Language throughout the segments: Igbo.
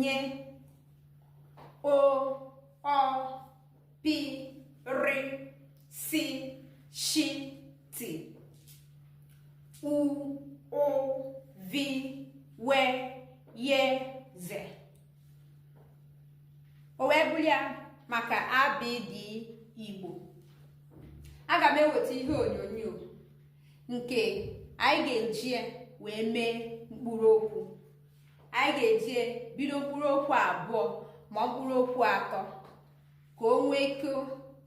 Nye, O, Ọ, P, R, S, Sh, T, U, Ụ, V, W, Y, Z. O wee bụrụ ya maka abịdịị Igbo. Aga m eweta ihe onyonyo nke anyị ga-eji wee mee mkpụrụ okwu. Anyị ga-eji bido mkpụrụ okwu abụọ ma mkpụrụ okwu atọ ka o nwee ike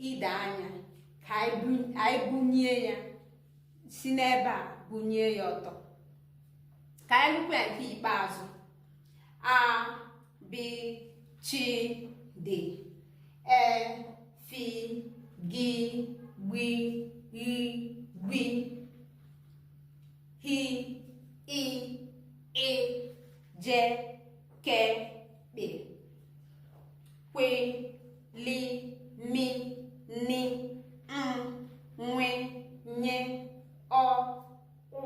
ido anya, ka anyị bunye ya si n'ebe a bunye ya ọtọ, ka anyị gụkwa ya nke ikpeazụ. A, B, C, D, E, F, G, B, I, G, H, I, Ị, J, K, P, Q, L, M, N, M, Nw, Ny, Ọ, Ụ,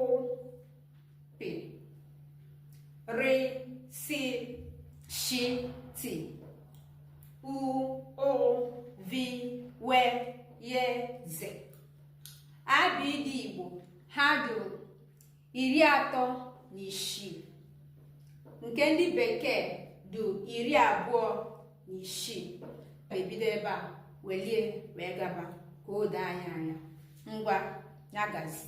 P, R, S, Sh, T, U, Ụ, V, W, Y, Z. Abịdịị Igbo ha dị 36, nke ndị bekee dị 26. Ebido ebe a welie wee gaba ka o doo anyị anya. Ngwa, ya gazie.